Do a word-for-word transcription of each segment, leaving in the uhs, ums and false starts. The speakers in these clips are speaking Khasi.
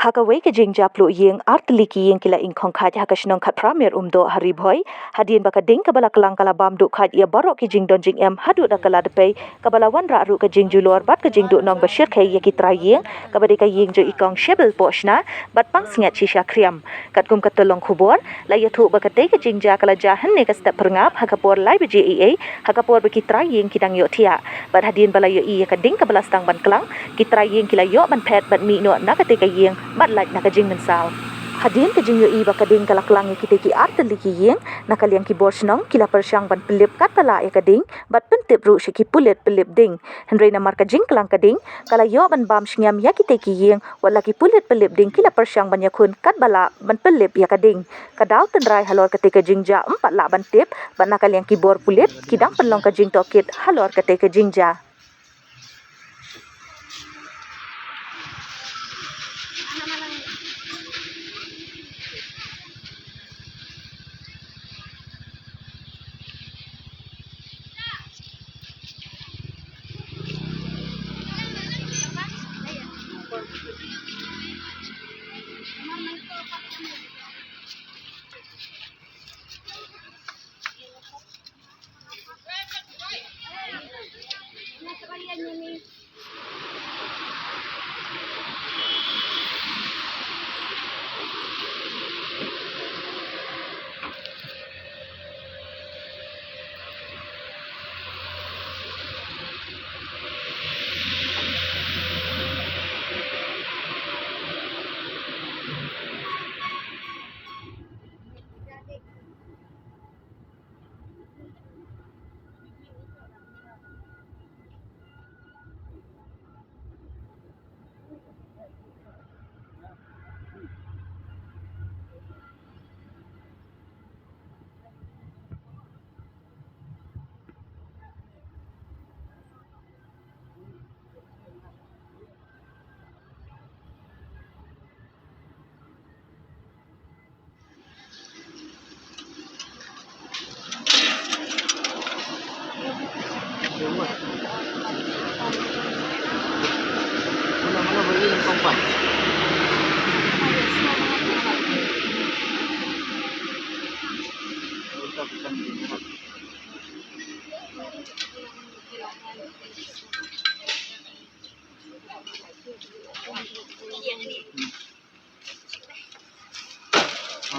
Ha kawei ka jingjia pluh ïing, artylli ki ïing ki la ingkhong khait ha ka shnong Khatphra Mer Umdoh ha Ri Bhoi, hadien ba ka ding kaba la klang ka la bam duh khait ïa baroh ki jingdon jingem haduh da ka la dpei, kaba la wanrah ruh ka jingjulor bad ka jingduhnong ba shyrkhei ïa ki trai ïing, kaba dei ka ïing jong i kong Shebil Pohshna bad Pangsngiat Shisha Khriam. Katkum ka tyllong khubor, la ïathuh ba katei ka jingjia ka la jia hynne ka step phyrngap ha ka por lai baje eiei, ha ka por ba ki trai ïing ki dang ïohthiah. Bad hadien ba la ïohi ïa ka ding kaba la sdang ban klang, ki trai ïing ki la ïoh ban phet bad mih noh na katei ka ïing bad lait na ka jingmynsaw. Hadien ka jingïohi ba ka ding ka la klang ïa kitei ki artylli ki ïing, na ka liang ki bor shnong ki la pyrshang ban pynlip katba lah ïa ka ding bad pyntip ruh sha ki pulit pynlip ding. Hynrei namar ka jingklang ka ding ka la ïoh ban bam shngiam ïa kitei ki ïing, wat la ki pulit pynlip ding ki la pyrshang ban ïakhun katba lah ban pynlip ïa ka ding. Ka daw tynrai halor katei ka jingjia ym pat lah ban tip, bad na ka liang ki bor pulit ki dang pynlong ka jingtohkit halor katei ka jingjia.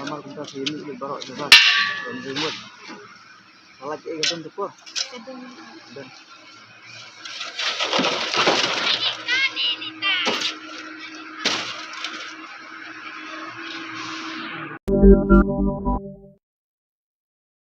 Mar kumta sini ni baroh jaba. Don jumut. Salah cik gadon tu ko. Gadon.